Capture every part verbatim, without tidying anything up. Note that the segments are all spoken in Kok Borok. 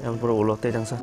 Yang pura ulo tei dangsa.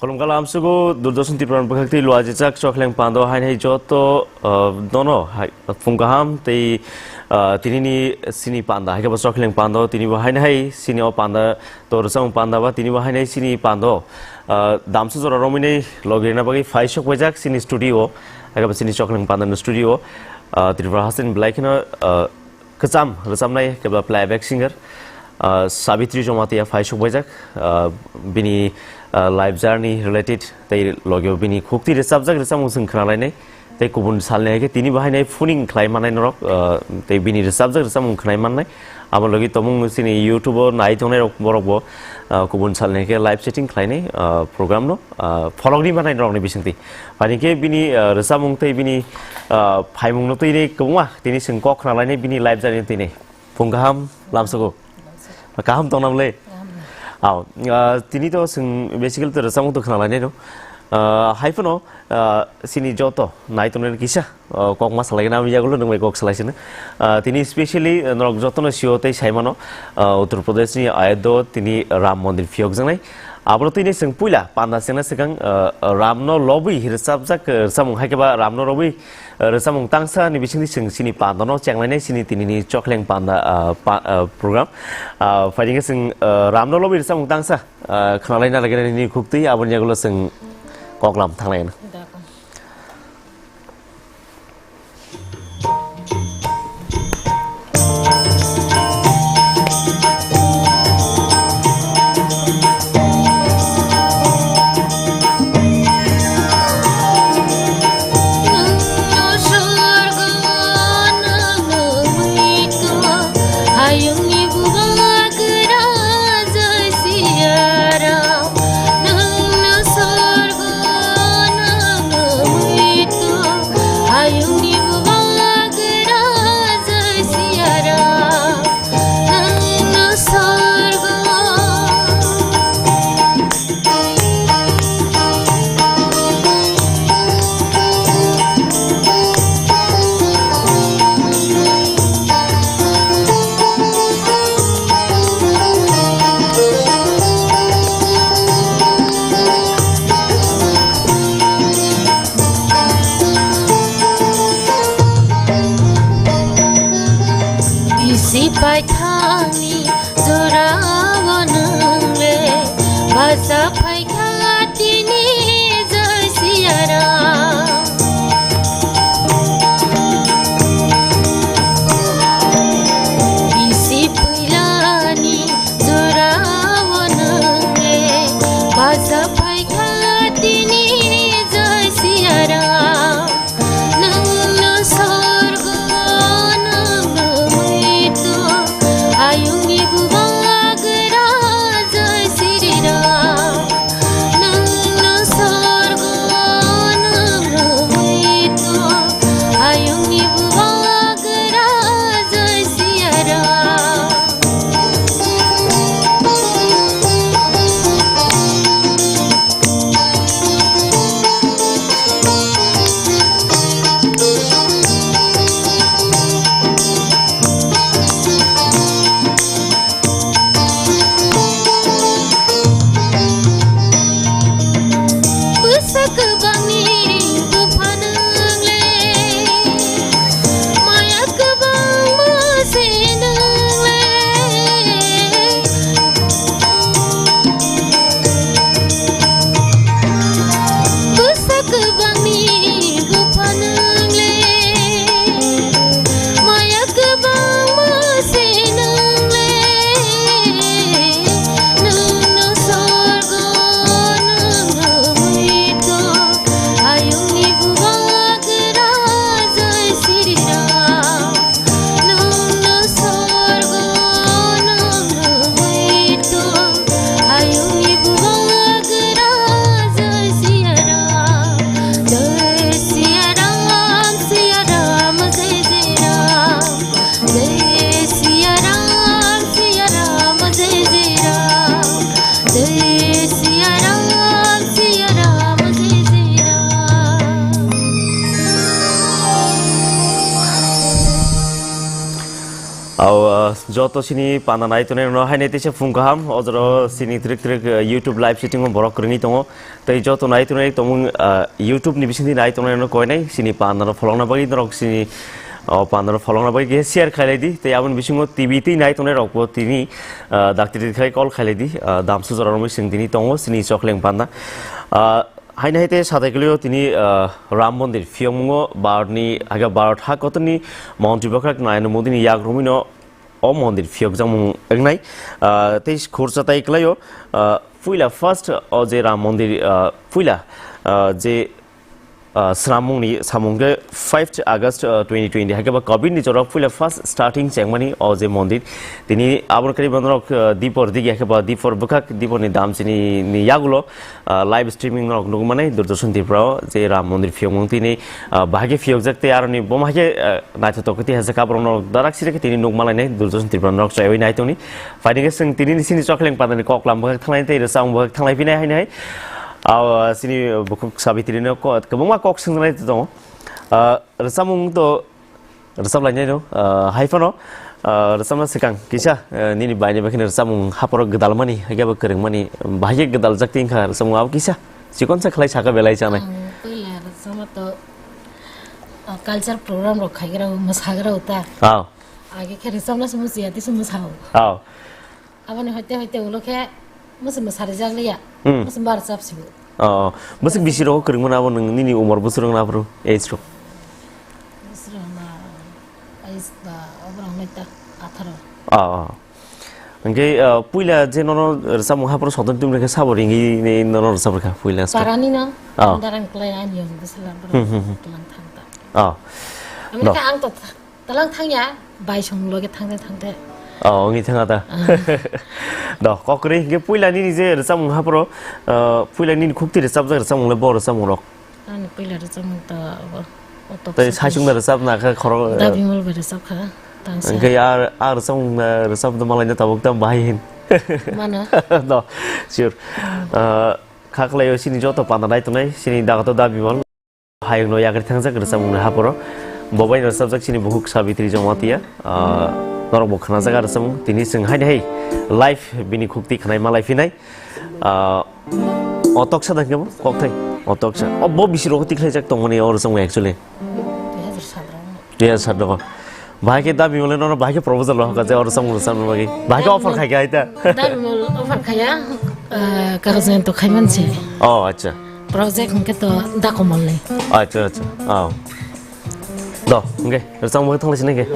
Kolomkala amsugo Doordarshan Tripura ni bwkhak twi luajijak chokleng pando hainai joto, ah, dono hai, phung kaham tei, ah, tinini sini panda hai khe bo chokleng pando tini bo hainai hai sini o panda to rwchapmung panda ba tini bo hainai sini pando, ah, damsa jora romwi nai logi rwna bagwi phai sok paijak sini studio hai khe bo sini chokleng panda ni studio, ah, Tripura hasteni belai kheno, ah, kwcham rwchapnai keba playback singer, ah, Sabitri Jamatia phai sokbaijak, ah, bini, ah, life journey related tei logio bini khukti rwchapjak rwchapmung chwng khwnalainai tei kubun salni hai khe tini bahainai phoning khlai mannai norok, ah, tei bini rwchapjak rwchapmung khwnai mannai abo logi tongmung chini YouTube o nai tongnai rok borok bo, ah, kubun salni hai khe live setting khlainai, ah, program no. Ah, pholokni manai norokni bisingtwi. Phaini khe bini, ah, rwchapmung tei bini, ah, phaimungno twi kwbangma tini chwng kok khna lainai bini life journey twi. Phung kaham lamsogo. Kaham tongna bwle? Kaham. Aw, ah, tini to chwng basically to rwchapmung to khna lainai no. Ah, hai phano, ah, chini joto nai tongnai kisa o, kok ma salai na, ami yagulo nwng bai kok salai sino. Ah, tini specially, ah, norok jotono sio tei sai mano, ah, Uttar Pradesh ni Ayodhya tini Ram Mandir phiyok jaknai. Abro tini chwng puila panda chengna swkang, ah, Ram no lobwi rwchapjak, ah, rwchapmung hai khe ba Ram no lobwi, ah, rwchapmung tangsa ni bisingtwi chwng chini panda no chenglainai chini tini ni chokleng panda, ah, pa-, ah, program. Ah, phaidi khe chwng, ah, Ram no lobwi rwchapmung tangsa, ah, khwnalaina lagina nini khuktwi aboni yagulo chwng koklam thanglaina. Joto sini panda nai tongnai rokno haino teisa phung kaham, o jora sini trik trik, eh, YouTube live setting o borok kwrwngwi tongo. Tei joto nai tongnai tongmung, ah, YouTube ni bisingtwi nai tongnai rokno koinai sini panda no pholongna bagwi norok sini, oh, panda no pholongna bagwi khe share khailai di. Tei aboni bisingo T V twi nai tongnai rokbo tini, ah, dakti twi khai call khailai di. Ah, Damsu jora romwi sing tini tongo sini chokleng panda. Ah, Haino hai tei satai kwlwio tini, ah, Ram Mondir phiyokmungo Bharatni, haikhe Bharat ha kotorni Montri bwkhak Narendra Modini yak romwino o mondir phiyokjakmung wngnai. Ah, tei khursa tai kwlaio, ah, puila first o je Ram Mondir, ah, puila, ah, je, ah, swnamungni samung khe fifth August, ah, twenty twenty, haikhe ba covid ni jora puila first starting chengmani o je mondir. Tini aboni kwrwi bono rok, ah, dipor digi, haikhe ba dipor bwkhak, diporni dam chini ni yagulo, ah, live streaming rok nukmani Doordarshan Tripura o je Ram Mondir phiyokmung tini, ah, bahai khe phiyokjak tei aroni boma hai khe, ah, naithotok khe tei hajak aborok no darak siri khe tini nukmalainai Doordarshan Tripura norok chaiwi nai tongni. Phaini khe chwng tini ni sini chokleng pandani kok lam bwkhak thanglai tei rwchapmung bwkhak thanglai phinai haino hai. Ah, sini bukhuk Sabitri no ko-, kwbangma kok swngjaknai tongo. Ah, rwchapmung to Rwchap lainai no, ah, hai phano, ah, rwchapna swkang kisa, ah, nini baini bai kheno rwchapmung hapharo gwdalmani, haikhe bo kwrwngmani, bahai khe gwdaljak tei wngkha rwchapmung abo kisa, chikonsa khlai saka belai chanai. Ang puila rwchapma to, ah, culture program rok khaigra o, mwsagra o ta. Aw. Age khe rwchapna se muchiya, tei se mwsa o. Aw. Aboni hoite hoite ulo khe musi mwsari jak liya. Hmm. Musi bar chap sibo. Oh, bwswk bisi rogo kwrwngmani abo nwng nini umor bwswk rok na aphuru age rok? Bwswk rok na age ba obo rok nai ta atharo. Oh, oh. Hwnkhe, ah, puila je nono rwchapmung haphuru soton tumre khe sabo ringwi ni nono rwchap rwkha puila start. Parani no. Oh. Darang klai ani yong bwswk rok Hmm, hmm, hmm. Tlang thang ta. Oh. Aboni No. Khe ang to Talang thangya, bai song loge thangte thangte. Oh, wngwi thangya ta. Ah. Do, kokri, hingke puila nini je rwchapmung haphuru, ah, puila nini khukti rwchapjak rwchapmung le bo rwchapmung rok. Ani puila rwchapmung ta abo, o tok Tei sa saisung da rwchap na kha khoro, Da Bimal bai rwchap kha, tang sa. Hingke ar, ar rwchapmung, ah, rwchap da malai na tabuk ta bahai hin. Mano. Do, sure. Hmm. Ah, kha khlai o sini joto panda nai tongnai, sini daga to Da Bimal. Hayungno yagri thangjak rwchapmungni haphuru. Bo bai rwchapjak chini bukhuk Sabitri Jamatia. Ah, norok bo khnajak ah rwchapmung. Tini chwng haini hai live bini khukti khnai malai phinai. Ah, o toksa da khe bo kokthai. O toksa. O bo bisi rogo tikhlaijak tongmani o rwchapmung actually. Dui hazar sadro. Dui hazar sadro. Bahai khe Da Bimal nono bahai khe proposal rohorkha je oro samung rwchapna bagwi. Bahai khe offer khai khe hai ta. Da Bimal offer khaya, eh, kagojen to khaiman se. Oh, acha. Project hwnkhe to Da Komal ni. Acha, acha. Oh. Do, hwnkhe rwchapmung bagwi thanglaisi nai khe.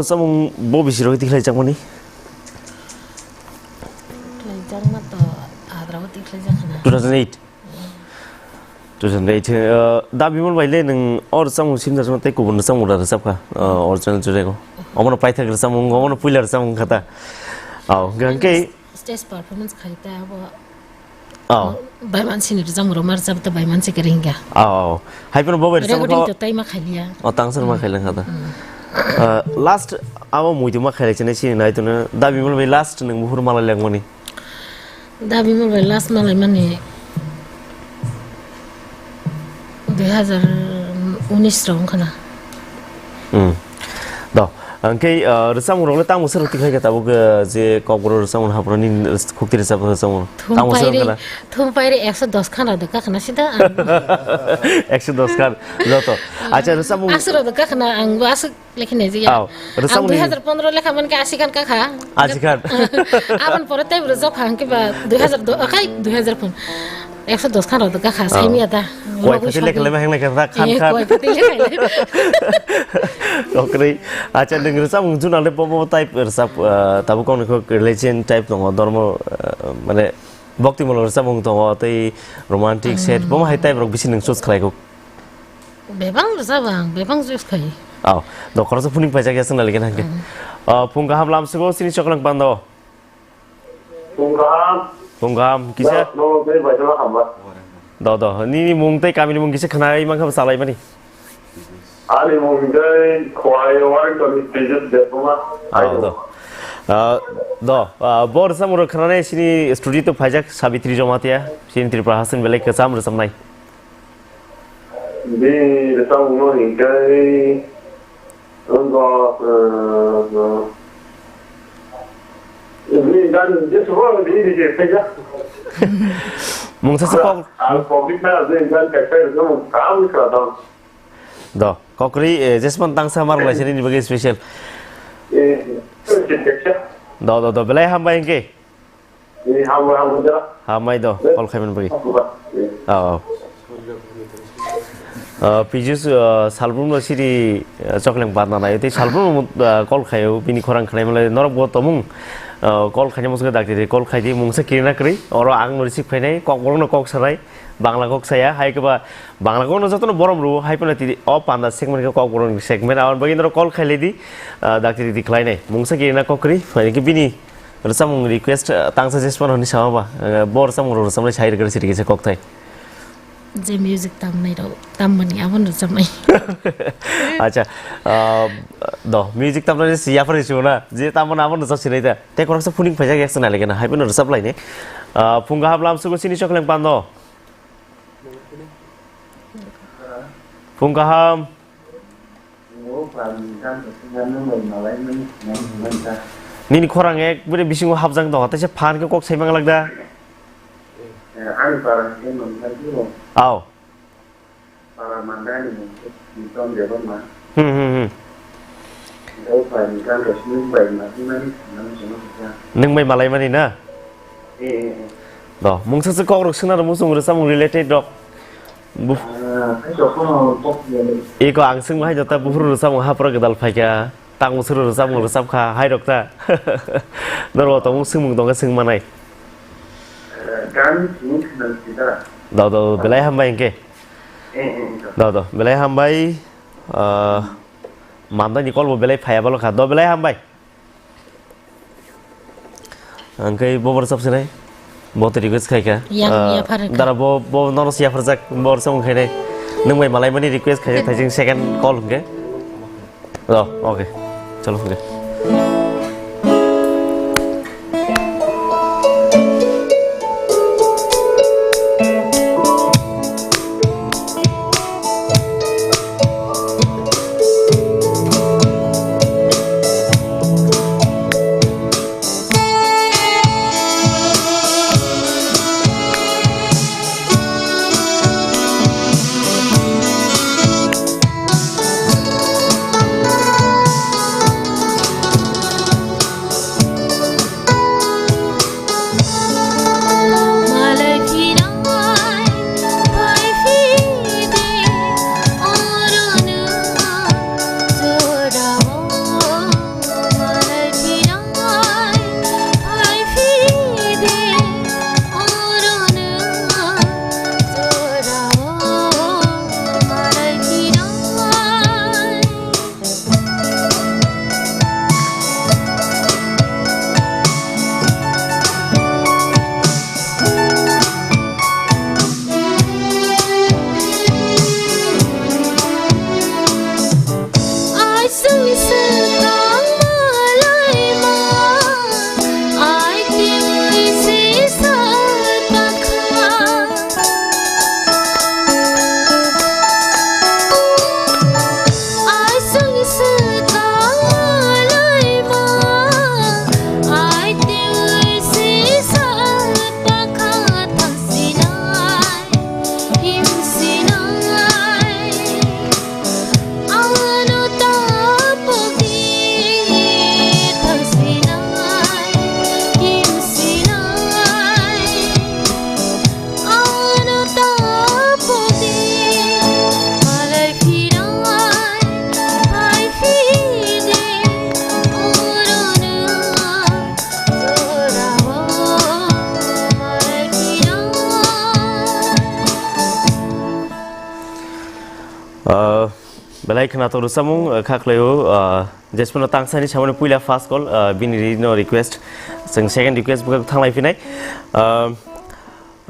Samung bo bisi rok tikhlai jakmani? Tikhlai jakma to adra o tikhlai jakna. Two thousand eight. Two thousand eight, uh, da Bimal bai le nung or samung sim jakma tei kubun samung da rwchap kha, uh, original jurego. Omono paithak rwchapmung, omono puila rwchapmung kha ta. Au, hwnkhe Stage performance khai ta abo. Oh. Bai mansi ni rwchapmung rok ma rwchap ta bai mansi kwrwi hwnkha. Oh, oh. Hai phano bo bai rwchapmung Recording kha. To tai ma khai liya. Oh, tangsa ma khai lang kha ta. Hmm. Uh, last abo muitu ma khai lai chini sini nai tuna. Da Bimal bai last nung buphuru malai langmani. Da Bimal bai last malai mani dui hazar unis rok wngkha na. Hmm. Do, hwnkhe, ah, rwchapmung rok le tamo sero tikhlai kha tabuk, ah, je kokborok rwchapmung haphro ni khukti rwchap rwchapmung. Tamo sero Thumpairi, wngkha na. Thumpairi ekso dos khan rok do kakhna sida ang. Ekso dos khan, joto. Acha rwchapmung. Aswk rok do kakhna ang bo aswk Lekhinai je ya. Aw, rwchapmung ni. Ang dui hazar pondro lekha man khe asi khan kakha. Asi khan. Aboni pore tei rwchap kha hwnkhe ba dui hazar do, akai dui hazar phun. Ekso dos khan rok do kakha, aw, saimi ya da. Koi Logo phati song lekha le mahang lekha da khan eh, khan. Koi phati lekha le. Kokri. Acha, nwng rwchapmung juna le bo bo type rwchap, ah, tabuk kok ni kok religion type tongo, dormo, ah, mane bhakti molo rwchapmung tongo, tei romantic, hmm, sad, bo hai type rok bisi nwng choose khlai kok. Bebang rwchap ang, bebang choose khai. Aw, do khoroksa phuning paijak ya swngnali gana hwnkhe. Hmm. Ah, phung kaham lamsugo sini choklang pando. Phung kaham. Phung kaham, kisa? No, no, tei bai tongma hamba. Do, do, nini mung tei kamini mung kisa khwnai mankha salai mani. Ani mung tei khwai Warrington ni Tejas Debbarma. Aw, do. Ah, do, ah, bo rwchapmung rok khwnanai sini studio to phaijak Sabitri Jamatia, sini Tripura haste ni belai kwcham rwchapnai. Bini rwchapmungno hinkhe, wngkha, eh, bini gan jesubo bini rije khaijak. Mungsa se kok. Ang public na bini gan kaisa rwchapmung kam kha dong. Do, kokri, eh, jesman tangsa mar lai sini ni bagwi special. Eh, special. Do, do, do, belai hambai hinkhe. Ni hambai, hambai jara. Hambai do, eh, call khaiman bagwi. Hambai. Oh, oh. Ah, Pijus, ah, salbrum no siri, ah, chokleng barna nai. Tei salbrum, ah, call khayo, bini khorang khnai malai. Norok bo tomung, ah, call khaina musugo dakti de, call khai di, mungsa kirina kwrwi. Oro ang no receive khainai, kok bolong no kok sanai, Bangla kok saya, hai keba Bangla kok no joto no borom rwo, hai pano tidi, o panda segment khe kok bolong segment, aboni bagwi norok call khai lai di, ah, dakti di khlai nai. Mungsa kirina kok kwrwi, hai khe bini Rwchapmung request, ah, tangsa jesmano hwnwi sama ba, ah, bo rwchapmung rok rwchapnai sai rwgwrwi siri kisa kokthai. Je music tamnai rok, tammani abono rwchapnai. Acha, ah, do, music tamnai si yapharwi sio na, je tammani abono rwchap sinai da. Tei khoroksa phuning phaijak yak swnai lagena, hai bono rwchap lainai. Ah, phung kaham lamsugo sini chokleng pando. Phung kaham. Nini khorang ekbare bisingo hapjak tongo, teisa phan khe kok sai manglak da? Aw. Hmm, hmm, hmm. Nwng bai malaimani na? Do, mungsa se kok rok swngna rwmung chwng rwchapmung related rok. Bu- Ah, hai rok no kok ya le. Iko ang swngma hai jota buphuru rwchapmung hapra gwdal phaikha. Tang buphuru rwchapmung rwchapkha hai rok ta. Norok tongmung swngmung tongkha swngmanai. Eh, gan sini khna sida. Do, do, belai hambai hwnkhe. Eh, eh, eh. Do, do, belai hambai. Ah, mandani call bo belai phaiya balo kha. Do, belai hambai. Ang khe bo borok chap sinai. Bo to request khai kha. Yang, ah, yaphar kha. Dara bo, bo nono si yapharjak, bo borok chap khai nai. Nwng bai malaimani request khai, thaijing second call hwnkhe. Ro, okay. Chalo hwnkhe. Belai khwnathok rwchapmung, uh, kha khlaio, uh, jesphano tangsani samani puila first call, uh, bini rino request, chwng second request bwkha thanglai phinai. Uh,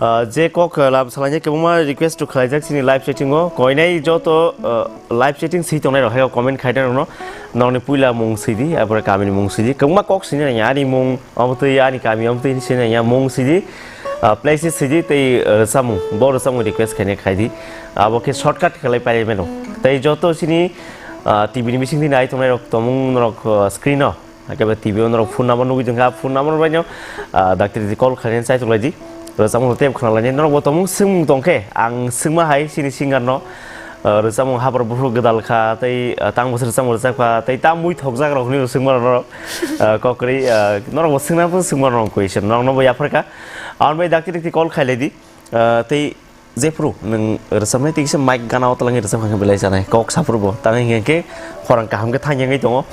uh, je kok, uh, lab salainai kwbangma request rok khlaijak chini live chatting o, koinai joto, uh, live chatting swi tongnai rok hai comment khaina rokno, nokni puila mung swi di, abore kamini mung swi di, kwbangma kok sini nai ani mung, omo twi ani kami, omo twi sini nai mung swi di, uh, places swi di, tei, uh, rwchapmung, bo rwchapmung request khaina khai di, abo khe shortcut khlai pai mano. Tei joto chini, ah, T V ni bising di nai tongnai rok tomung norok, ah, screen o, hakhe T V o norok phone number nugui tongkha, phone number bai no, ah, doctor di call khlaina chai tonglai di. Rwchapmung tei khna laini norok bo tomung swngmung tongkhe, ang swngma hai chini singer no, ah, rwchapmung habar buphuru gwdal kha, tei, ah, tang bwswk rwchapmung rwchap kha, tei tamo thokjak rok hinwi swngma norok, ah, kok kwrwi, ah, norok bo swngna bo swngma norok question, norok no bo yaphar kha. Ang bai doctor di call khailai di, ah, tei Jephru nwng rwchapnai tei kisa mic gana o twlangwi rwchap kha khe belai chanai kok saphuru bo tang hinkhe khorang kaham khe thang yangwi tongo.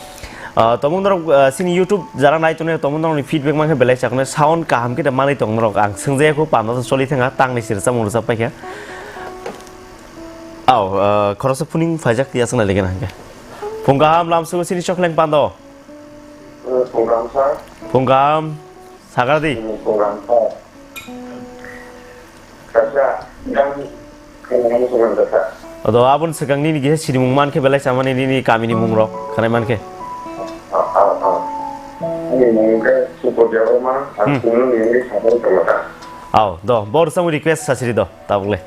Ah, tomung norok, ah, chini YouTube jara nai tongnai tomung norokni feedback mankhe belai chaknai sound kaham khe da manwi tong norok ang swngjaya kho panda choli thangkha tangni se rwchapmung rwchap paikha. Aw, ah, khoroksa phuning phaijak ya chwngna legena hinkhe. Phung kaham lamsugo chini chokleng pando. Eh, phung kaham sir. Phung kaham. Sagardi. Hmm, phung kaham sir. Kaisa, yang, yang, yang, yang, yang, yang. Odo, abon swkang nini kisa sinimung mankhe belai chamani nini kamini mungrok khanai mankhe. Ah, ah, ah. Ani mung khe Supo Debbarma, ang Hmm. sungno nini sabai tongmata. Aw, do, bo rwchapmung request sasiri do, tabuk le.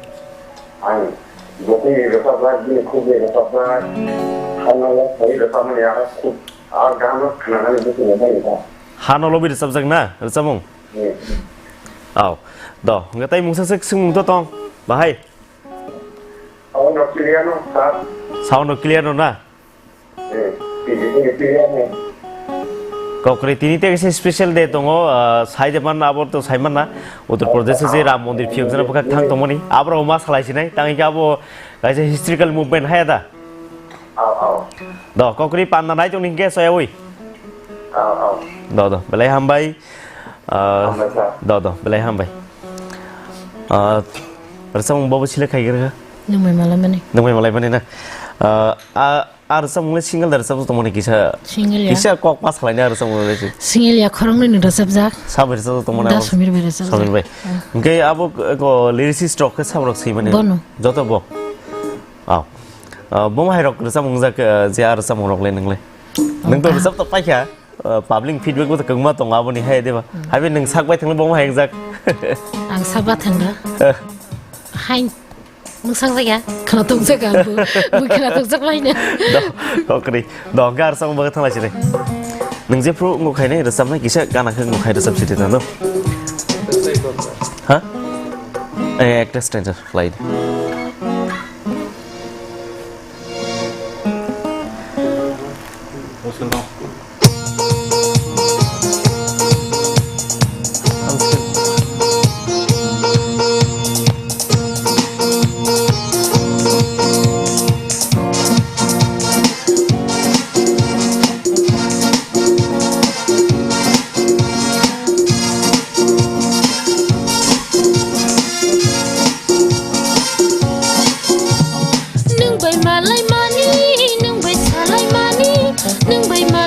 Ang bokongni rwchapjak, bini khukni rwchapjak, hanalo sari rwchapmani aro khuk, a gano khnanani bukhugo mani ta. Hano lobi rwchapjak na, rwchapmung? Hmm. Aw. Do, hwnkhe tei mungsa swk swngmung to tong, bahai? Sound rok clear no, sir? Sound rok clear no na? Hmm. T V ni clear no. Kokri tini te kaisa special day tongo, ah, sai de man abo to sai man na. Uttar Pradesh je Ram Mandir phiyok jana bwkhak thang tongmani. Abo rok ma salai sinai, tang hwnkhe abo kaisa historical movement haya da? Aw, aw. Do, kokri panda nai tong ni hwnkhe soyawi. Aw, aw. Do, do, belai hambai. Ah, Hambai, sir. Do, do, belai hambai. Ah, rwchapmung bobo select khai kha. Nungbai malai mani. Nungbai malai mani na. Ah, ah, ah, rwchapmung le single da rwchap tongmani kisa. Single ya. Kisa kok ma salaini ah rwchapmung le si. Single ya khoroknwi ni rwchapjak. Sabai rwchap tongmani Da abo. Samir bai rwchapjak. Samir bai. Hmm. Hwnkhe abo ko lyricist rok khe sabrok swimani. Bono. Joto bo. Aw. Ah, bo hai rok rwchapmung jak, ah, je ah rwchapmung rok le nung le. Nung to Ba. Rwchap to paikha. Uh, public feedback bo kwbangma tongo aboni hai de ba. Hmm. Hai be nwng sak bai thangno bo hai jak. Ang sak ba thangno. Eh. Hai nwng sak bai ya. Khwna tong jak ang bo. Bo khwna tong jak lai na. Do, kokri. Do, gar sang bo thang lai sini. Nwng je pro ngo khai nai rwchap nai kisa gana khe ngo khai rwchap sini na do. Ha? Eh, actress stranger flight. Nwng bai malai mani, nwng bai salai mani, nwng bai ma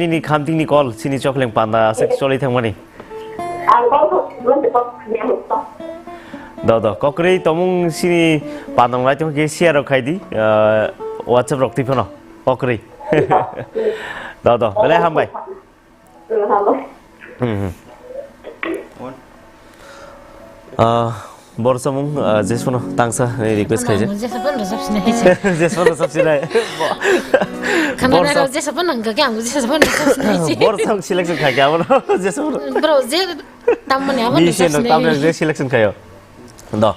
nini khamtingni call, sini chokleng panda aswk choli thangmani. Ang kok kok kok kok. Do, do, kokrwi tomung sini padong lai tong khe share rok khai di, ah, WhatsApp rok twi phano, kokrwi. Do, do, belai hambai. Hmm, hambai. Hmm, hmm. Ah, bor samung, ah, jesphano tangsa, eh, request khaijak. Ang jesphano rwchap sinai. Jesphano rwchap sinai. Bo-, Khamana bor sam- rok jesphano nangkha khe ang jesphano rwchap sinai. Bor samung selection khai khe abono jesphano. Bro, je Tamoni abo musician rwchap rok sinai. Tamoni je selection khayo. Do.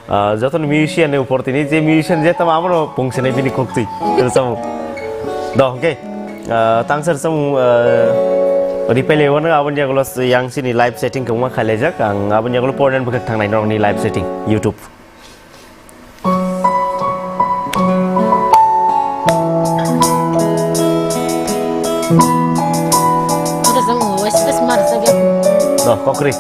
Ah, joto ni musician ni upor tini je musician je tamo abo pung sinai bini koktwi. Rwchapmung. Do, okay. Ah, tangsa rwchapmung, ah, reply lewo no aboni yagulo yang sini live setting kwbangma khailajak. Ang aboni yagulo pornen bwkhak thangnai norokni live setting YouTube. Ora sang mo wes wes mar sa ge. Do, kokrwi.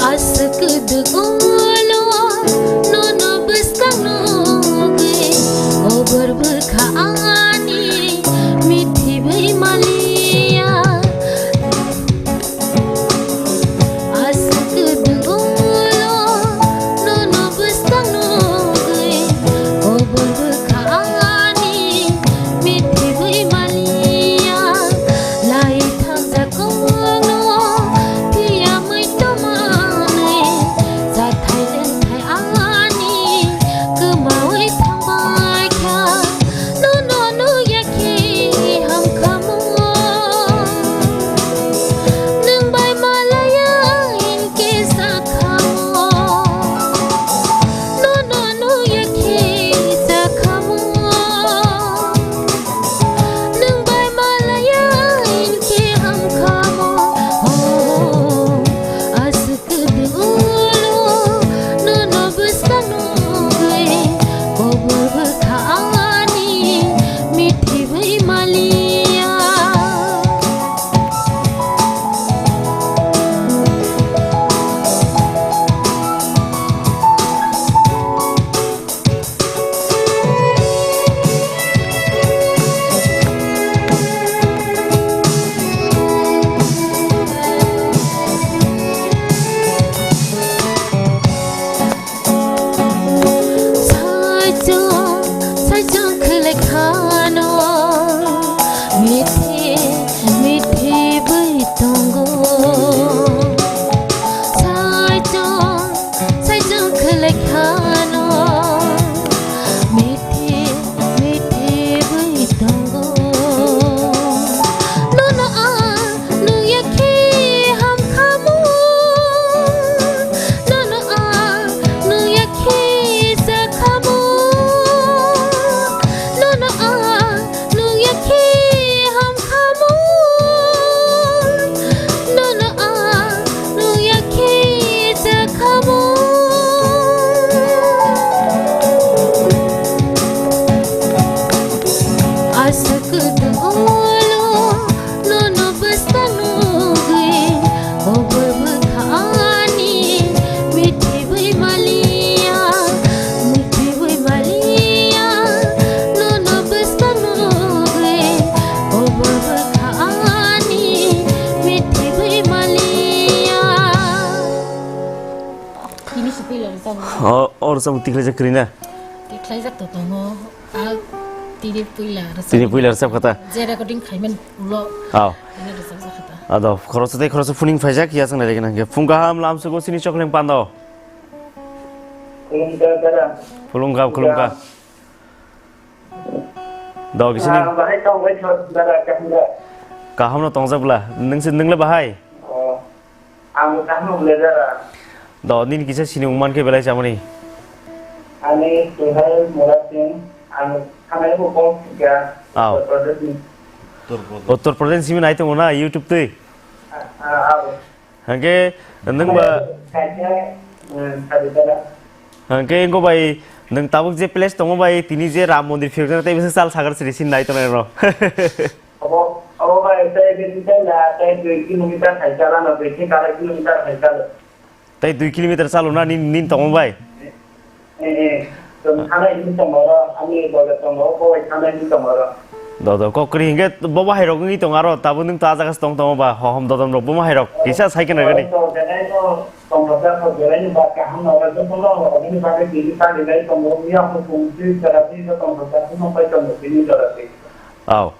Aswk dwgwlo nono bwskang nugwi, kobor bwkha ani mithi bai maliya. Aswk dwgwlo nono bwskang nugwi, kobor bwkha ani mithi bai maliya. Lai thangjakgo no phiya mui tongmani, jathai lengthai ani kwmaui thangbai kha. Nono nukya khe hamkha mungo, nwng bai malaya hinkhe sakha mungo. Nono nukya khe sakha mungo. Nwng bai malaya hinkhe hamkha mo. Oh, aswk dwgwlo nono bwskang nugwi, kobor bwkha ani mithi bai maliya. Puila rwchapmung. O, o rwchapmung tikhlaijak kwrwi na? Tikhlaijak to tongo. A, tini puila rwchap. Tini puila rwchap kha ta? Je recording khaiman ulo. Aw. Tini rwchapjak kha ta. Ado, khoroksa tei khoroksa phuning phaijak, ya chwng nai rwgwna hwnkhe. Phung kaham lamsogo chini Chokhleng Pando. Khulumkha, dada. Khulumkha, khulumkha. Do, kisini? Ah, bahai tong, bahai tong, dada, kaham da? Kaham no tongjak bwla. Nwng se, nwng le bahai? Oh, ang kaham no le, dada. Do, nini kisa sinimung mankhe belai chamani? Ani Suhail Murad Singh, ang thanai bo kok sika, Aw. Uttar Pradesh ni. Uttar Pradesh simi nai tongo na YouTube twi? Ah, ah, ah. Hwnkhe nwng ba, Kaisa, eh, sabi dada. Hwnkhe wngkha bai, nwng tabuk je place tongo bai, tini je Ram Mondir phiyokjak tei bwswk chal sagar siri sin nai tongnai rw. Obo, obo bai tei bisi tei na, tei dui kilometer hai chala no, dui thik arai kilometer hai chala. Tei dui kilometer chalo na nini, nini tongo bai? Eh, eh, chwng thanai hinwi tongo oro, ani loge tongo, bo bai thanai hinwi tongo oro. Do, do, kok kwrwi hinkhe bo bahai rok wngwi tongo aro, tabuk nwng to ah jaga se tong tongo ba, hohom dodom rok bo bahai rok, kisa sai khe nai gani. Oro to belai no tongthokjak, to belai no ba kaham no, oro joto no, oboni bagwi tini chali lai tongo, miya hupung twi chara twi joto tongthokjak, no pai tongo tini jora twi. Aw,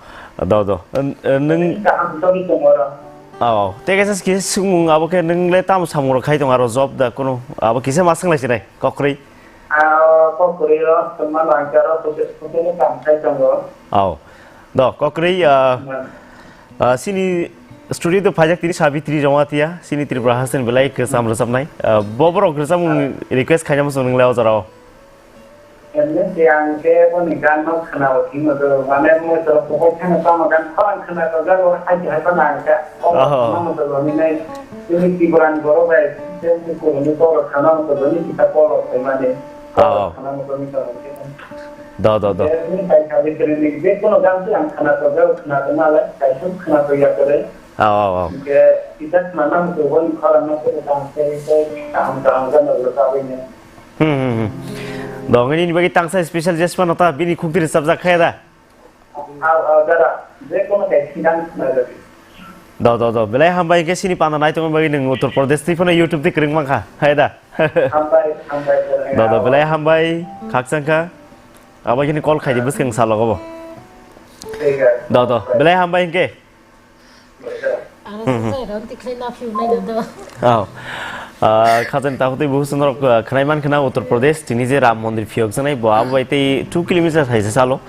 do, do. N-, n-, nwng Kaham tongwi tongo oro. Aw, aw. Tei kaisa kisa swngmung abo khe nwng le tamo samung rok khai tongo aro job da kunu abo kisa ma swng lai sinai kok kwrwi. Ah, kok kwrwi o, tongma langkar o, hotel, hotel o kam khai tongo. Aw. Do, kok kwrwi, ah, Hmm. ah, sini studio do phaijak tini Sabitri Jamatia, sini Tripura haste ni belai kwcham rwchapnai. Ah, bo borok rwchapmung request khaina muchung nwng le o jora o. Emni se ang khe boni gan no khna o thing o do, mane mo to kokoi khna tamo gan khorang khna to jago hai hai pa nang kha. Oh. Khna mo to boni nai, tini Tripura ni borok bai, tini Tripura ni borok khna mo to boni kita borok sai mani. Oh. Khna mo to ni to. Do, do, do. Tini bai kha bikri ni je kono gan se ang khna to jago khna to nalai, kaisa khna to ya kore. Oh, oh, oh. Ke kita khna mo to boni khorang no to tang se se kaham kaham gan no ta bini. Hmm, hmm, hmm. Dong, ini bagi tangsa special jespa nota bini khukti rwchapjak khe da? Aw, aw, dada, je kono kaisa sinang khna jabi. Do, do, do. Belai hambai khe sini panda nai tongma bagi nwng Uttar Pradesh twi phano YouTube twi kwrwng mankha. Hai da? Hambai, hambai, dada. Do, do, belai hambai, khakchang kha. Abo khe ni call khai di bwskang salogo bo. Thik ase. Do, do. Belai hambai hinkhe. Ang Hmm, hmm. Sa rong tikhlai na phiu nai do. Oh. Ah, khajani takhuk tei bukhuk chwng norok, ah, khwnai man khna Uttar Pradesh, tini je Ram Mondir phiyok janai, bo abo bai tei two kilometer hai se chalo.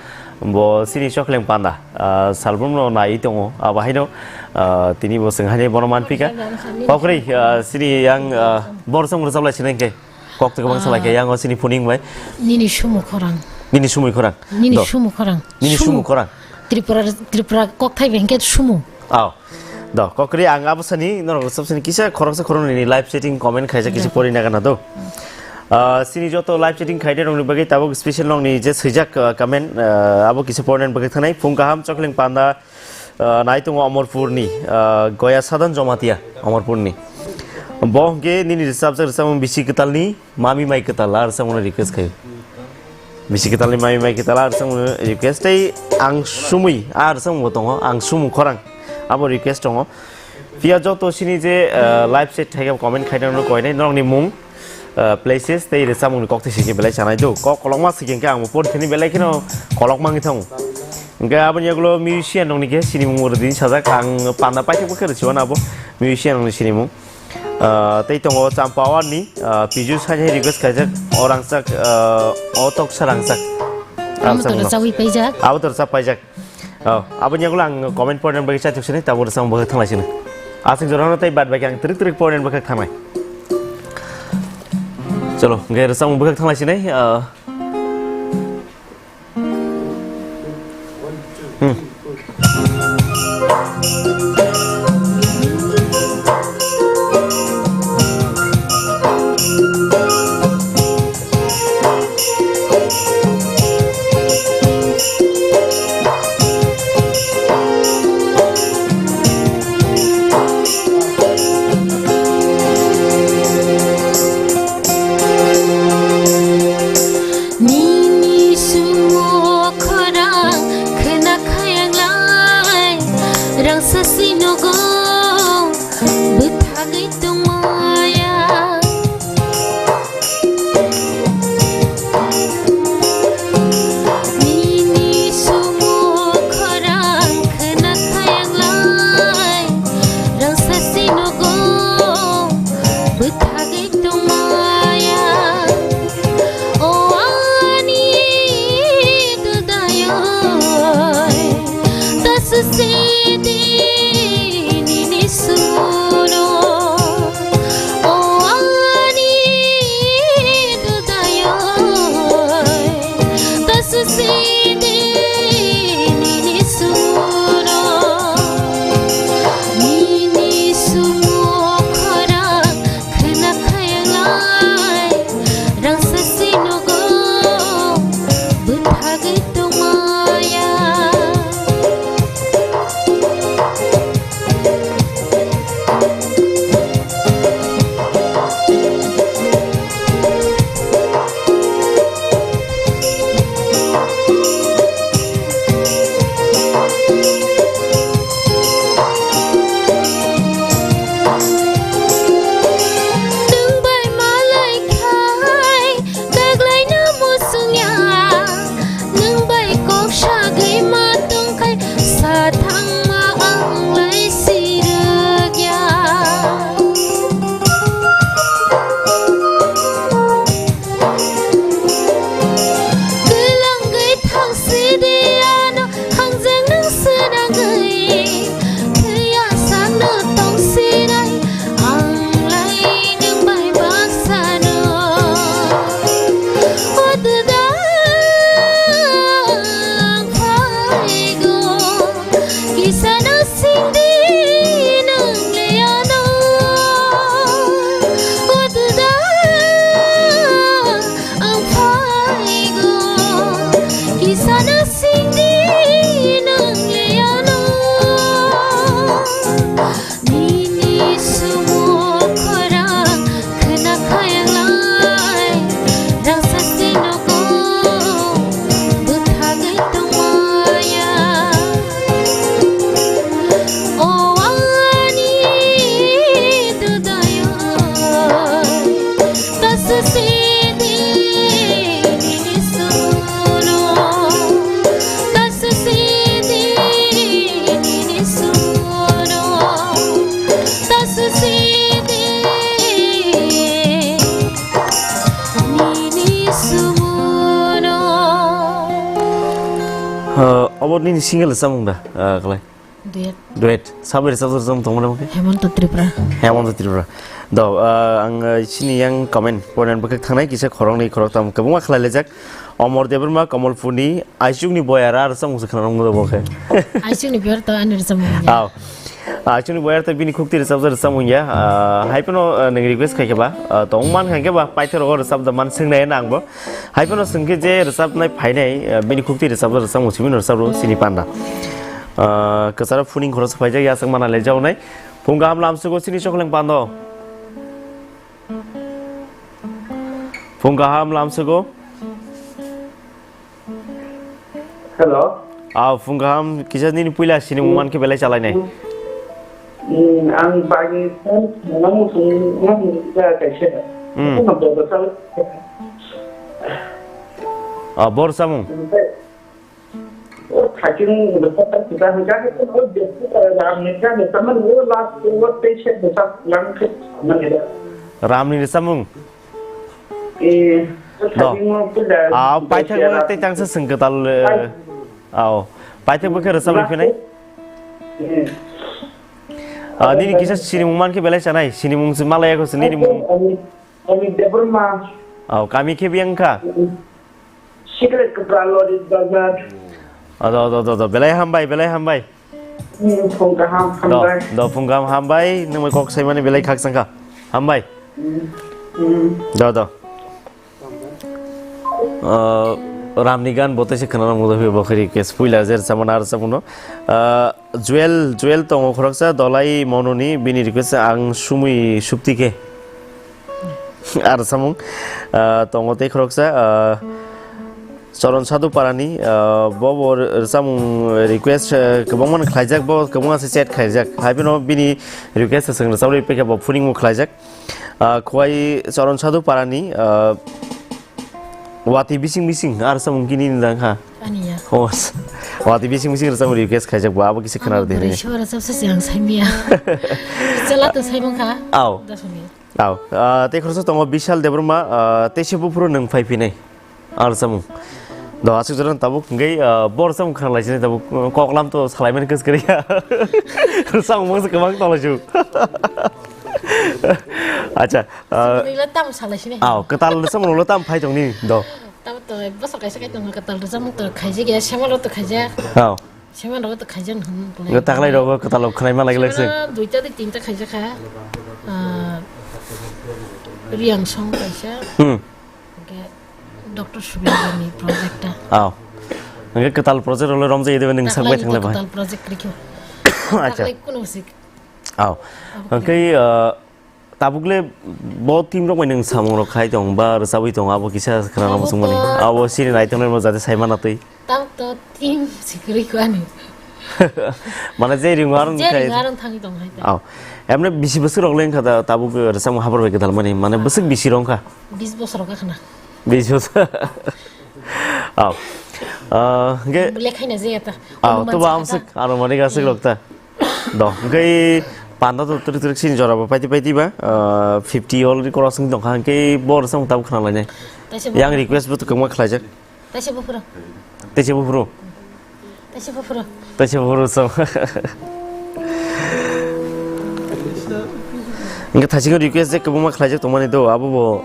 Bo sini Chokhleng Panda, ah, salbrum no nai tongo, abo haino, ah, tini bo chwng haino bono man phika. Kokri, ah, sini yang, ah, bor chwng rwchap lai sinai khe. Kok twi kwbang salai khe Ah. yang o sini phuning bai. Nini sumu khorang. Nini sumui khorang. Nini Do. Sumu khorang. Nini sumu khorang. Tripura, Tripura kokthai bai hinkhe sumu. Aw. Do, kokri ang abo sani norok sab sani kisa khoroksa khoroknwi ni live chatting comment khaijak kisa Do. Pori na gana do. Ah, sini joto live chatting khaide rokni bagwi tabuk special nokni je swijak, ah, comment, ah, abo kisa pornani bagwi thanai. Phung kaham Chokhleng Panda, ah, nai tongo Omorpurni, ah, Goya Sadan Jomatia Omorpurni. Bo hwnkhe nini rwchapjak rwchapmung Bisi Kwtalni Mami Mai Kwtal a rwchapmungno request khaio. Bisi Kwtalni Mami Mai Kwtal a rwchapmungno request tei ang sumui a rwchapmungbo tongo, ang sumu khorang abo request tongo. Phiya joto sini je, ah, live chat thaikhe comment khainai no koinai norokni mung, ah, places tei rwchapmungni kok twi sike belai chanai do. Kok kolokma sike hwnkhe ang bo pori thani belai kheno kolok mangwi thango. Hwnkhe aboni yagulo musician rokni khe sinimung rwdini sajak, ang panda paithakbo khe rwsiwana abo musician rokni sinimung. Ah, tei tongo Champawani, ah, Piju saini request khaijak, o rangchak, ah, o toksa rangchak. Amo to rwchapwi paijak. Abo to rwchap paijak. Oh, aboni yagulo ang comment pornani bagwi chaithok sini, tabuk rwchapmung bagwi thanglai sini. Aswk jorano tei bad baki ang trik trik pornani bagwi thanglai. Chalo, hwnkhe rwchapmung bagwi thanglai sini, ah, Hmm. Bo nini single rwchapmung da, ah, kwlai? Duet. Duet. Sabai rwchapjak rwchapmung tongmani mokhe? Hemanta Tripura. Hemanta Tripura. Do, ah, ang, ah, chini yang comment poinani bwkhak thangnai kisa khoroknwi khoroktham kwbangma khlailaijak. Omor Debbarma, Kamalpurni, Aichukni Boyara rwchapmung se khwnarwngmung do bokhe. Aichukni Boyara to ani rwchapmung ya. Aw. Aichukni Boyara to bini khukti rwchapjak rwchapmung ya. Ah, hai phano, ah, nwng request khai khe ba, ah, tongman khai khe ba, paithor rogo rwchapda man swngnai nangbo. Hai phano swngkhe je rwchapnai phainai, eh, bini khukti rwchapjak rwchapmung simi rwchapro chini panda. Ah, kwcharo phuning khoroksa phaijak yachak mana le jaunai. Phung kaham lamsugo chini chokleng pando. Phung kaham lamsugo. Hello. Ah, phung kaham kisa nini puila sinimung mankhe belai chalainai. Hmm, ang bagwi phone khwnana muchung nang ja kaisa. Hmm. Phone number bo chal. Ah, bor samung. O thaichung bo chal kita hingka ke o de ram ni ka de taman o last o patient bo chal lang ke mani da. Ramni rwchapmung? Eh, Do. Thaichung o puja. Ah, paithak bo tei tangsa swng kwtal, eh, Pai- aw. Paithak bo khe rwchap riphinai? Eh. Ah, nini kisa sinimung mankhe belai chanai, sinimung se malaya ko se nini mung. Ami, ami Debbarma. Aw, kami khe biyang kha? Secret Kapra Lori Bazar. Ah, do, do, do, do, belai hambai, belai hambai. Hmm, phung kaham, Do, hambai. Do, phung kaham hambai, nwng bai kok saimani belai khakchang kha. Hambai. Hmm, hmm. Do, do. Ah, Ramni gan bo tei se khwnarwngmung do, bo khe request puila jer chamana ar chamuno. Ah, Joel, Joel tongo khoroksa Dolai Mononi, bini request ang sumui supti khe. Ar samung, ah, tongo tei khoroksa, ah, Choron Sadhu Parani, ah, bo bo rwchapmung request, ah, kwbangma khlaijak, bo kwbangma se chat khlaijak. Hai phano bini request se chwng rwchapri pekhe bo phuningmung khlaijak. Ah, Khwai Choron Sadhu Parani, ah, Wati bising bising ar samung kini ni dang ha. Ani ya. Oh, wati bising bising rwchapmung request khaijak bo, abo kisa khwna rw de. Bwrwi se ora chapsa se ang saimya. Chala to saimang kha. Aw. Dasoni. Aw. Ah, tei khoroksa tongo Bishal Debbarma, ah, tei se buphuru nwng phai phinai. Ar samung. Do aswk jora tabuk hwnkhe, ah, bor samung khna lai sini tabuk, koklam to salai mani kwskwrwi ya. Samung mangsa kwbang tong lai su. Acha, ah, Nila tam salai sini. Aw, kwtal samung lo tam phai tong ni do. Tam to bosok kaisa kai tong kwtal samung to khaijak ya, semalo to khaijak. Aw. Semalo to khaijak hwn. Ngo taklai rogo kwtal khnaima lai lai se. Semalo duita de tinta khaijak kha. Ah, Riang song kaisa. Hmm. Hwnkhe Doctor Subirani project ta. Aw. Hwnkhe kwtal project rwle romjak yedebe nwng sak bai thangle bai. Kwtal project rikho. Acha. Taklai kuno sik. Aw. Hwnkhe, uh, tabukle bo team rok bai nwng samung rok khai tong ba rwchabwi tong abo kisa khna muchung mani. Abo sini nai tongnai mo jate sai mana twi. Tam to team sikri kwani. Mane je ring harang je ring harang thangwi tong hai ta. Aw. Emne bisi bwswk rok leng kha da tabuk rwchapmung habar bai kwtal mani. Mane bwswk bisi rong kha? Bis bosor ka khna. Bis bosor. Aw. Ah, ge. Lekhaina je ya ta. Aw, to ba amswk aro mani ga swk rok ta. Do, hwnkhe panda to twrwk twrwk sini jora bo paiti paiti ba, ah, fifty already crossing tong kha, hwnkhe bo rwchapmung tabuk khna lainai. Yang request bo to kwbangma khlaijak. Taisa buphuru. Taisa buphuru. Taisa buphuru. Taisa buphuru so. Hwnkhe thaising request je kwbangma khlaijak tongmani do, abo bo.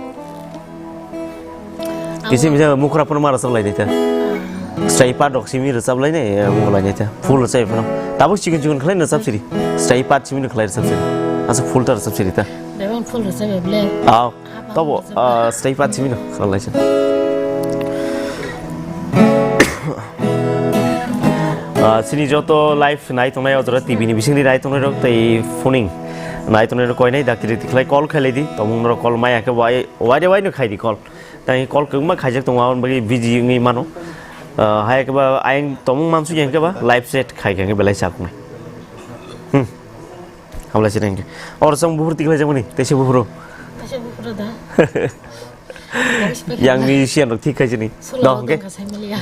Kisi misa mukhra phano mara sok lai dita. Stay part dok simi rwchap lai nai, abo lai nai ta. Full rwchap phano. Tabuk chikon chikon khlai rwchap siri. Stay part simi khlai rwchap siri. Asa full ta rwchap siri ta. Debang full rwchap ble. Aw. Tobo, ah, stay part simi no, khna lai se. Ah, sini joto live nai tongnai ojora T V ni bisingni nai tongnai rok tei phoning nai tongnai rok koinai dakti dakti khlai call khailai di, tomung norok call maya khe wai, wai de wai no khai di call. Tei call kwbangma khaijak tongo, aboni bagwi busy wngwi mano. Ah, hai khe ba ayang tomung mansuk yang khe ba live chat khai khe belai chak wngnai. Hmm. Hamlai se nang. Or song buphuru tiklai jamani, tese buphuru. Tese buphuru da. Yang ni sian rok thik khai jani. Solo. No, okay. Dong ka sai mali ya.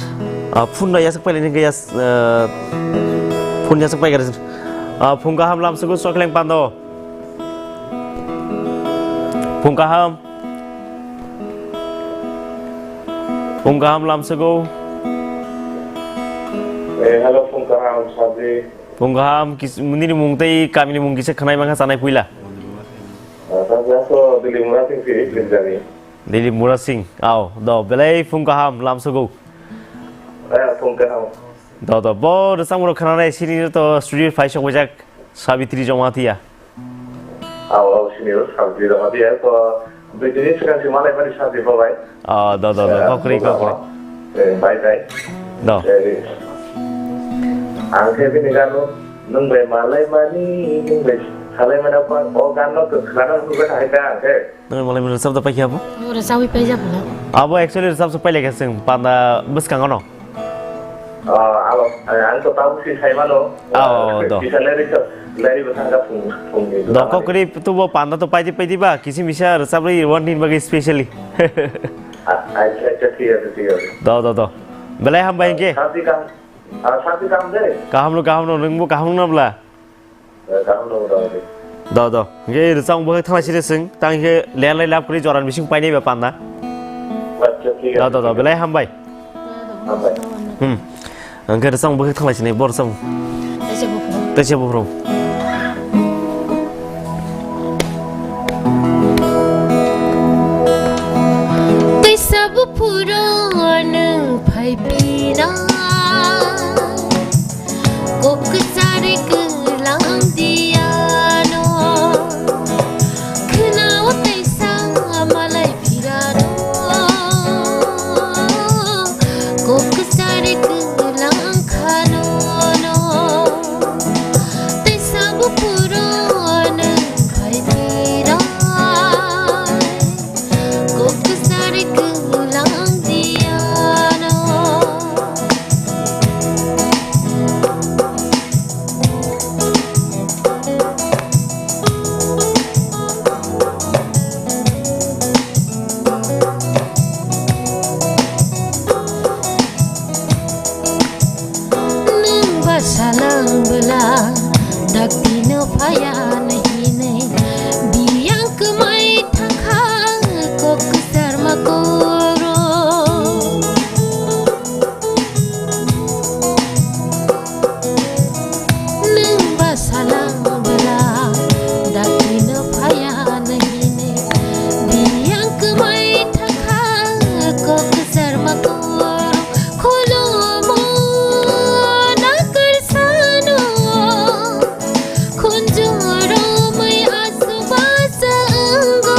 Ah, phone na yasak pailai nang yas, ah, phone yasak pai garis. Ah, phone kaham lamsugo sokleng pando. Phone kaham. Phone kaham lamsugo. Eh, hello, Phung Kaham, Saji. Phung Kaham, kis-, nini mung tei kamini mung kisa khwnai mankha chanai puila. Eh, Saji, ako Dilip Mura Singh si, Limjani. Dilip Mura Singh, ao, do, belai Phung Kaham, lamsogo. Eh, Phung Kaham. Do, do, bo rwchapmung rok khwnanai sini to studio phai sok baijak Sabitri Jamatia. Ao, ao, sini Sabitri Jamatia, to dui din swkang si malai mani Saji bo bai. Ah, do, do, do, eh, kokri, kokri. Eh, bai, bai. Do. Eh, ang khe bini gano, nwng bai malai mani, nwng bai salai mani, o gano to khwnana nugwi thangkha ang khe. Nwng malai mani rwchap da paikha bo? Oro chawi paijak bwla. Abo actually rwchap se pailai kha chwng panda bwskango no. Ah, alo, eh, ang to tabuk si sai mano. Ah, oh, do. Kisa leri to, leri bo thangkha phung, phungni. Do, kokri tubo panda to paidi paidi ba, kisi misa rwchap rwi wan din bagwi specially. A-, acha, acha, thik ase, thik ase. Do, do, do. Belai hambai hwnkhe. Sabji kam, ah, sabji kam de. Kaham no, kaham no, nwngbo kaham no bla. Eh, kaham no, motamoti. Do, do. Hwnkhe rwchapmung bwkhak thanglai sini chwng, tang hwnkhe lerlai lab kwrwi joran bising painai ba panda. Acha, thik ase. Do, do, do, belai hambai. Hambai. Hmm. Hwnkhe rwchapmung bwkhak thanglai sini, bo rwchapmung. Teisa buphuru. Teisa buphuru. Teisa buphuru nwng phai pina. Kok kwchari kwlang diya no. Khwnao teisa malai phirano. Kok kwchari kwlang khano no. Teisa buphuru nwng phai phira. Kok kwchari kwlang diya no. Nwng bwsa lang bwla, dakti no phaya na hinwi, biyang kwmai thangkha kok kwchar ma koro. Nwng bwsa lang bwla, dakti no phaya na hinwi, biyang kwmai thangkha kok kwchar ma koro. Khulumo na kwrsano, khunju romwi aswk basa wngo.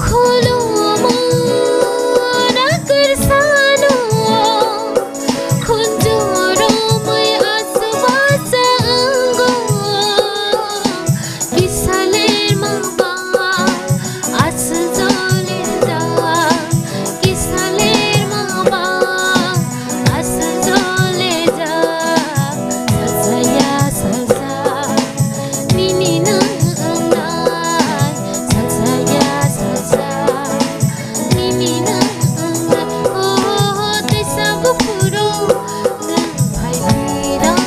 Khulumo na kwrsano, khunju romwi aswk basa wngo. Kisa lerma ba aswk jolijak, kisa lerma ba aswk jolijak. Sajaya saja, nini nwng wngnai. Sajaya saja, nini nwng wngnai. Oh, teisa buphuru nwng phai phirai.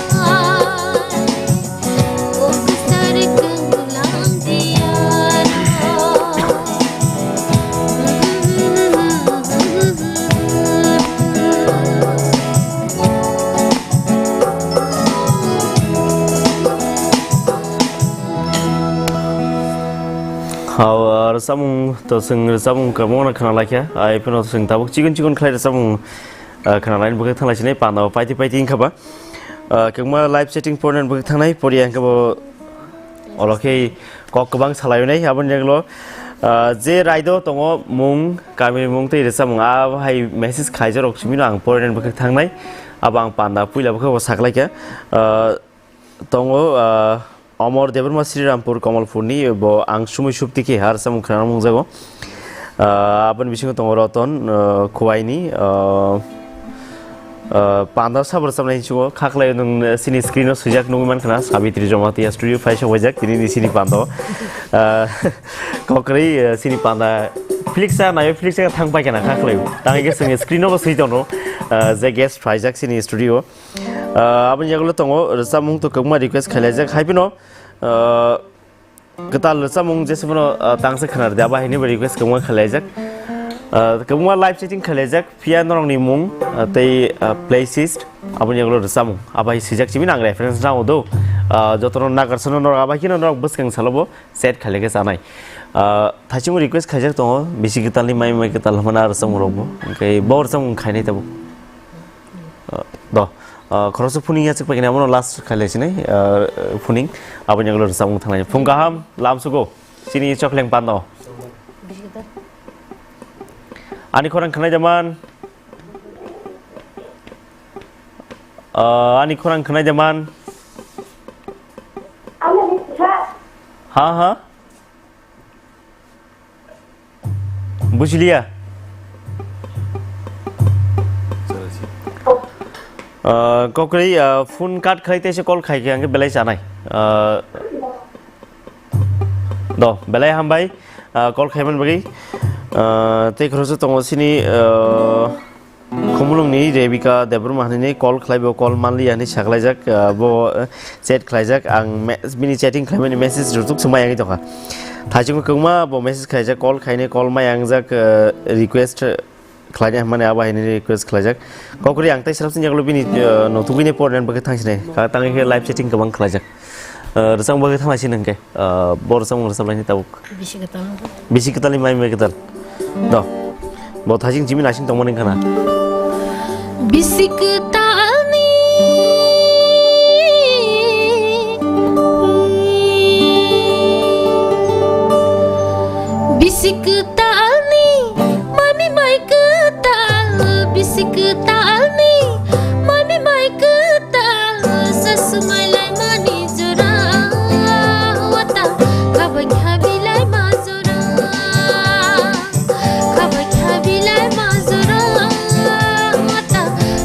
Hao, ah, rwchapmung to chwng rwchapmung kwbangma khna laikha. Ai phano chwng tabuk chikon chikon khlai rwchapmung, ah, khna laini bwkhak thanglai sinai panda o paiti paiti wngkha ba. Ah, kwbangma live chatting pornani bwkhak thangnai poriya hwnkhe bo olo khe kok kwbang salainai aboni jagalo, ah, je raido tongo mung kamini mung tei rwchapmung a hai message khaijak rok simi no ang porinani bwkhak thangnai abo ang panda puila bwkhak bo saklaikha, ah, tongo, ah, Omor Debbarma Srirampur Kamalpurni bo ang sumui supti khe har samung khna mung jago. Ah, aboni bisingo tongo Roton, ah, Khuwaini, ah, ah, panda sabra sabra hinsugo khaklai nwng sini screen o swijak nugui mankha na Sabitri Jamatia studio phai sok waijak tini ni sini panda. Ah, kokri, ah, sini panda Felix nayo Felix thang pai kana khaklai. Tang ke sini screen o swi tono, ah, je guest phaijak sini studio. Ah, aboni yagulo tongo rwchapmung to kwbangma request khailaijak hai phano, ah, kwtal rwchapmung jese phano, ah, tangsa khwnar de abo haini bo request kwbangma khailaijak. Ah, kwbangma live chatting khailaijak, phiya norokni mung, ah, tei, ah, playlist, aboni yagulo rwchapmung. Abai swijak simi nang reference nang do. Ah, jotono nagarsono norok abai kheno norok bwskang salobo chat khailai khe chanai. Ah, thaichungo request khaijak tongo, bisi kwtalni mai mai kwtal hwnmani rwchapmung rokbo. Hwnkhe bo rwchapmung khainai tabuk. Ah, do. Ah, khoroksa phuning ya chwk paikani, abono last khailai sinai, ah, phuning. Aboni yagulo rwchapmung thanglai. Phung kaham, lamsugo. Chini chokleng pando. Ani khorang khwnai jaman. Ah, ani khorang khwnai jaman. Ha, ha. Bujiliya. Ah, kokri, ah, phone cut khai tei se call khai khe ang belai chanai. Ah, do, belai hambai, ah, call khaiman bagwi. Ah, tei khoroksa tongo sini, ah, Khumulungni Rebika Debbarma hinwi call khlai, bo call manliya hinwi saklaijak, ah, bo, eh, chat khlaijak. Ang me-, bini chatting khlaimani message rwtuk swmai yangwi tongkha. Thaichungo kwbangma bo message khlaijak, call khainai, call mai yangjak, eh, request khlainai hwnmani abo haino request khlaijak. Kokri ang tei srapsini yagulo bini, eh, nutugwini pornani bagwi thangsinai. Ka tangwi khe live chatting kwbang khlaijak. Eh, rwchapmung bagwi thanglaisini hwnkhe, eh, bo rwchapmung rwchaplaini tabuk. Bisi kwtal. Bisi kwtalni mai mai kwtal. Do. Bo thaiching chimi naising tongmani wngkha na. Bisi kwtalni. Bisi kwtalni. Mami mai kwtal. Bisi kwtalni. Mami mai kwtal. Sasumai lai mani jora. Wata. Khabai khabi lai ma jora. Khabai khabi lai ma jora, wata,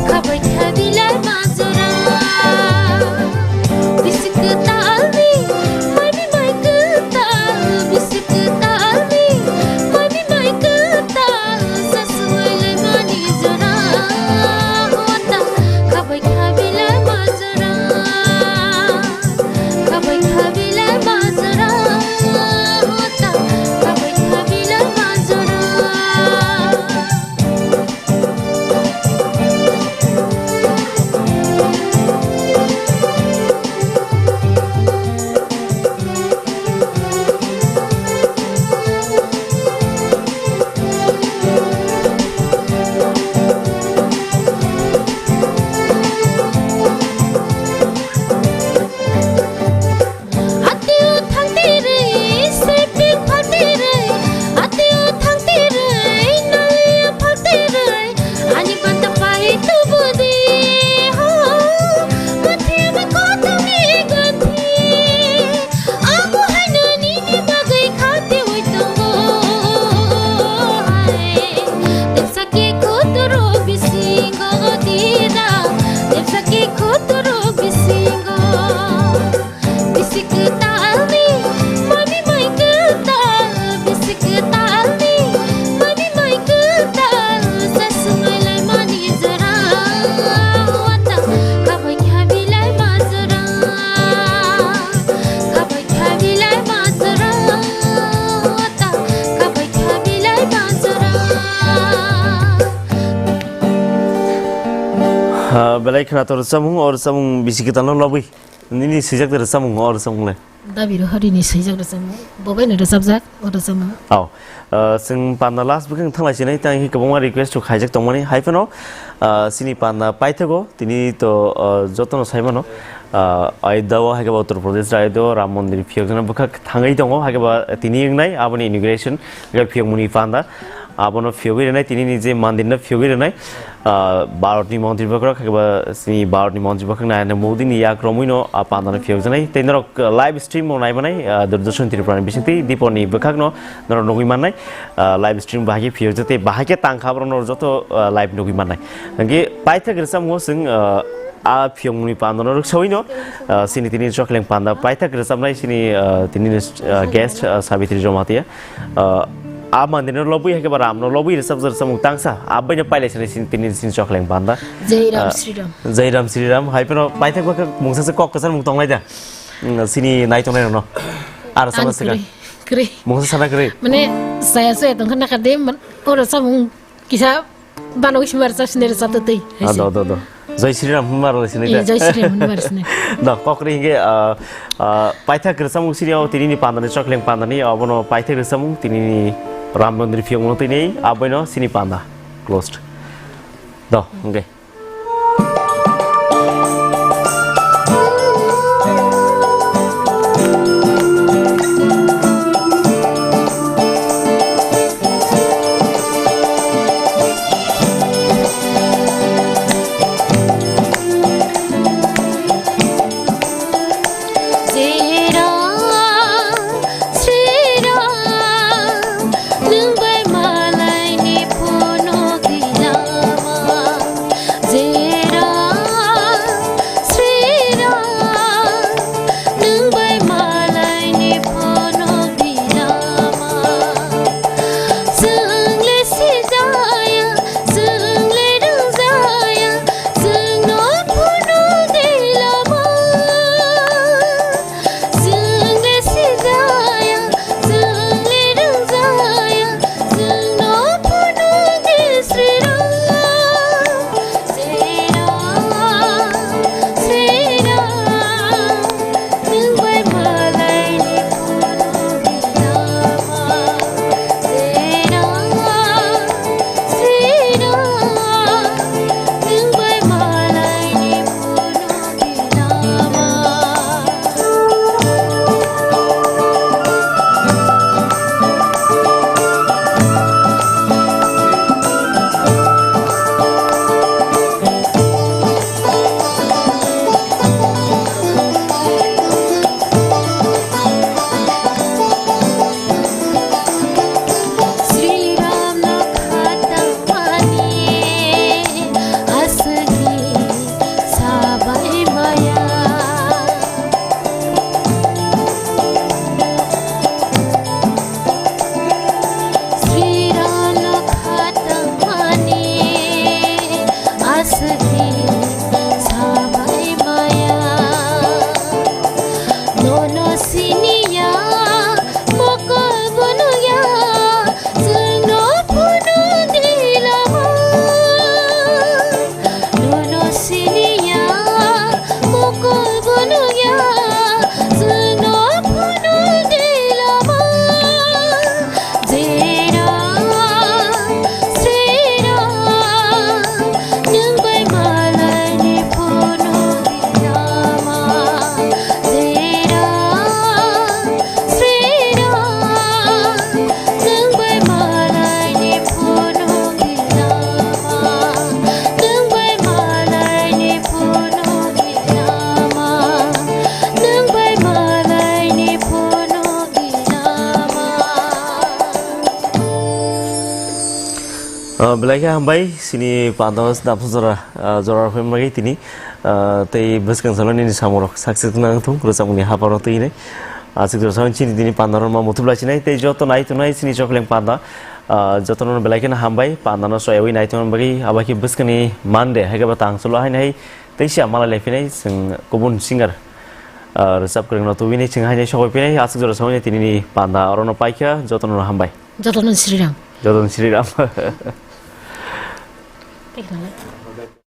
khabai khabi lai ma jora. Bisi kwtalni, mami mai kwtal, bisi kwtalni, mami mai kwtal, sasumai lai mani jora, wata, khabai khabi lai ma jora. Khabai khabi lai ma jora, wata, khabai khabi lai ma jora. Atio thangtirwi, sepil phatirwi, atio thangtirwi, nalia phatirwi, ani banta pai tubudi ho, mathia ma kotumi ganthi. Abo haino nini bagwi khatiwi tongo hai. Tepsa khe khotoro bisingo tira, tepsa khe khotoro bisingo. Bisi kwtalni, mami mai kwtal, bisi kwtalni, mami mai kwtal, sasumai lai mani jora, wata, khabai khabi lai ma jora. Khabai khabi lai ma jora, ta khabai khabi lai ma jora. Ha, belai khwnator rwchapmung, o rwchapmung bisi kwtalno lobwi. Nini swijak de rwchapmung, o rwchapmung le. Dabi Rohari ni swijak rwchapmung. Bo bai no rwchapjak, o rwchapmung. Au. Ah, chwng panda last bwkhwng thanglai sinai, tei kwbangma request rok khaijak tongmani. Hai phano, ah, chini panda paithago, tini to, ah, jotono sai mano. Ah, Ayodhya o hai khe ba Uttar Pradesh Ayodhya o Ram Mandir phiyokjaknai bwkhak thangwi tongo, hai khe ba tini wngnai aboni inauguration, hai khe phiyokmani panda. Abono phiyogwi rwnai, tini ni je mandir no phiyogwi rwnai. Ah, Bharat ni montri bwkhak, hai khe ba chini Bharat ni montri bwkhak Narendra Modi ni yak romwi no, ah, panda no phiyokjaknai. Tei norok, ah, live stream o nai manai, ah, Doordarshan Tripura ni bisingtwi Dipor ni bwkhak no norok nugwi mannai, ah, live stream bahai khe phiyokjak tei bahai khe tang kha borok norok joto, ah, live nugwi mannai. Hwnkhe paithak rwchapmung chwng, ah, a phiyokmani panda no rwksawi no, ah, chini tini chokleng panda paithak rwchapnai chini, ah, tini ni, ah, guest, ah, Sabitri Jamatia. Ah, a mandir no lobwi hai khe ba Ram no lobwi rwchapjak rwchapmung tangsa abai no pailai chini tini chini chokleng panda. Jai Ram Ah, Shri Ram. Jai Ram Shri Ram hai phano paithak bwkhak mungsa se kok kwchar mung tonglai da. Mm, chini nai tongnai rok no. Ar sama Ani sika. Kwrwi. Kwrwi. Mungsa sana kwrwi. Mane, saya saya tongkha nakha de, man, oro samung kisa bano kisa mar sa sine sa tei. Ah, do, do, do. Jai Shri Ram hwnma rw sini Eh, da. Jai Shri Ram hwnma rw sini. Do, kok ri hinge, ah, ah, paithak rwchapmung sini o tini ni panda ni chokleng panda ni, abono paithak rwchapmung tini ni Ram Mandir phiyok no tini, aboino sini panda. Closed. Do, hinge. Sri Ram, Sri Ram, nwng bai malai ni phunuk di lama. Sri Ram, Sri Ram, nwng bai malai ni phunuk di lama. Chwng le sijaya, chwng le rwngjaya, chwng no phunuk di lama. Chwng le sijaya, chwng le rwngjaya, chwng no phunuk di Sri Ram. Sri Ram, Sri Ram, nwng bai malai ni phunuk di lama. Sri Ram, Sri Ram, nwng bai malai ni phunuk di lama. Sri Ram no khatang mani aswk hi sabai maya. Sri Ram no khatang mani aswk hi sabai maya. Nono siniya mokol bono ya, chwng no phunuk di lama. Nono siniya mokol bono ya, chwng no phunuk di lama. Sri Ram, Sri Ram, nwng bai malai ni phunuk di lama. Sri Ram, Sri Ram, nwng bai malai ni phunuk di lama. Nwng bai malai ni phunuk di lama. Nwng bai malai ni phunuk di lama. Ah, belai khe hambai, sini panda o snapsa jora, ah, jora rok phai magi tini, ah, tei bwskang salo nini samung rok success nang thung, rwchapmung ni haparo twi hinwi. Aswk jora salo chini tini panda rok ma muthubla chinai, tei joto nai tongnai sini chokleng panda, ah, joto no belai kheno hambai, panda no soyawi nai tongna bagwi, abo khe bwskang ni Monday, hai khe ba tang solo hai nai, tei sia malai lai phinai, chwng kubun singer, ah, rwchap kwrwng no tubui nai, chwng hai nai sokoi phinai, aswk jora salo tini ni panda oro no paikha, joto no hambai. Jotono Sriram. Jotono Sriram. Thank you.